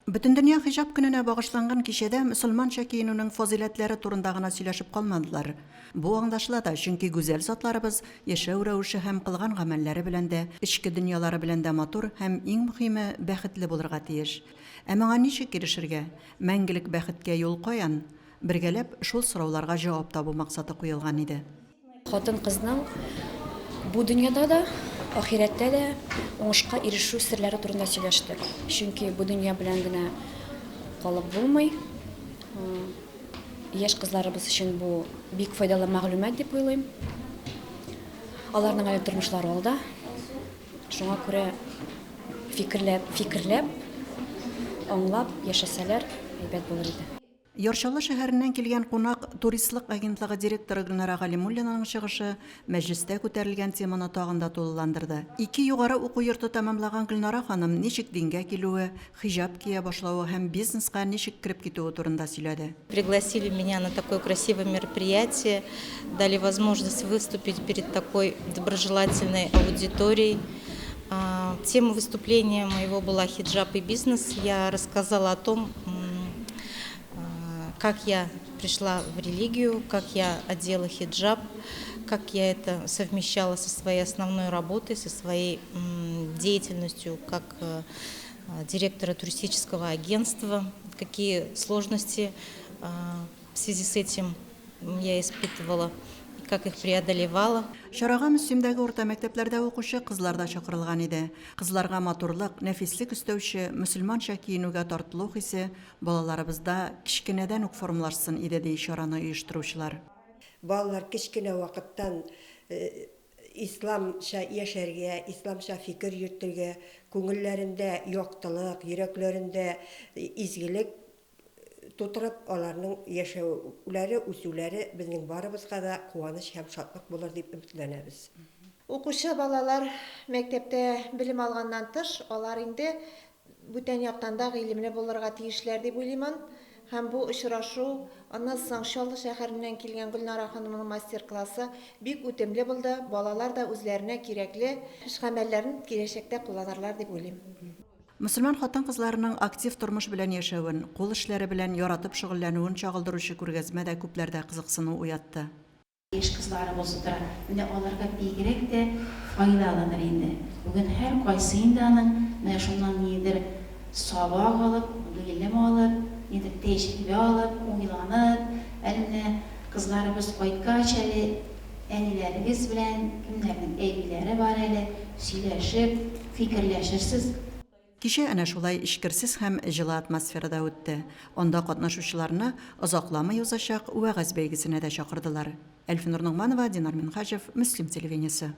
Бөтендөнья хиҗап көненә багышланган кичәдә мөселманча киенүнең фазыйләтләре турында гына сөйләшеп калмадылар. Бу аңлашыла да, чөнки гүзәл затларыбыз яшәү рәвеше һәм кылган гамәлләре белән дә, эчке дөньялары белән дә матур һәм, иң мөхиме, бәхетле булырга тиеш. Ә моңа ничек ирешергә? Мәңгелек бәхеткә юл каян? Бергәләп шул сорауларга җавап табу максаты куелган иде. Хатын-кызның бу дөньяда да, ахирәттә дә уңышка ирешү серләре турында сөйләштек. Чөнки бу дөнья белән генә калып булмый. Яшь кызларыбыз өчен бу бик файдалы мәгълүмат дип уйлыйм. Аларның әле тормышлары алда. Шуңа күрә фикерләп, фикерләп, аңлап яшәсәләр, әйбәт булыр иде. Яр Чаллы шәһәреннән килгән кунак, туристлык агентлыгы директоры Гөлнара Галимуллинаның чыгышы мәҗлестә күтәрелгән теманы тагын да тулыландырды. Ике югары уку йорты тәмамлаган Гөлнара ханым ничек дингә килүе, хиҗап кия башлавы һәм бизнеска ничек кереп китүе турында сөйләде. Пригласили меня на такое красивое мероприятие, дали возможность выступить перед такой доброжелательной аудиторией. Тема выступления моего была хиджаб и бизнес. Я рассказала о том, как я пришла в религию, как я одела хиджаб, как я это совмещала со своей основной работой, со своей деятельностью как э, директора туристического агентства, какие сложности в связи с этим я испытывала, как их преодолевала. Чарага Мөслимдәге урта мәктәпләрдә укучы кызлар да чакырылган иде. Кызларга матурлык, нәфислек өстәүче, мөселманча киенүгә тартылу хисе балаларыбызда кечкенәдән үк формалашсын иде, ди чараны оештыручылар. Балалар кечкенә вакыттан исламча яшәргә, исламча фикер йөртергә, күңелләрендә яктылык, йөрәкләрендә изгелек тутырып, аларның яшәүләре, үсүләре безнең барыбызга да куаныч һәм шатлык булыр дип өметләнәбез. Укучы балалар мәктәптә белем алганнан тыш, алар инде бүтән яктан да гыйлемле булырга тиешләр дип уйлыймын. Һәм бу очрашу, аннан соң Чаллы шәһәреннән килгән Гөлнара ханымның мастер-классы бик үтемле булды, балалар да үзләренә кирәкле эш-гамәлләрен киләчәктә кулланырлар дип уйлыйм. Мөселман хатын-кызларының актив тормыш белән яшәвен, кул эшләре белән яратып шөгыльләнүен чагылдыручы күргәзмә дә күпләрдә кызыксыну уятты. Яшь кызларыбыз утыра. Менә аларга бигрәк тә файдалыдыр инде. Бүген һәркайсы инде аның менә шуннан нидер сабак алып, гыйлем алып, нидер тәҗрибә алып, уйланып, әле менә кызларыбыз кайткач әле әниләрегез белән, кемнәрнең әбиләре бар әле, сөйләшеп, фикерләшерсез. Кичә әнә шулай эчкерсез һәм җылы атмосферада үтте. Анда катнашучыларны озакламый узачак вәгазь бәйгесенә дә чакырдылар. Әлфинур Ногманова, Динар Минһаҗев, Мөслим телевидениесе.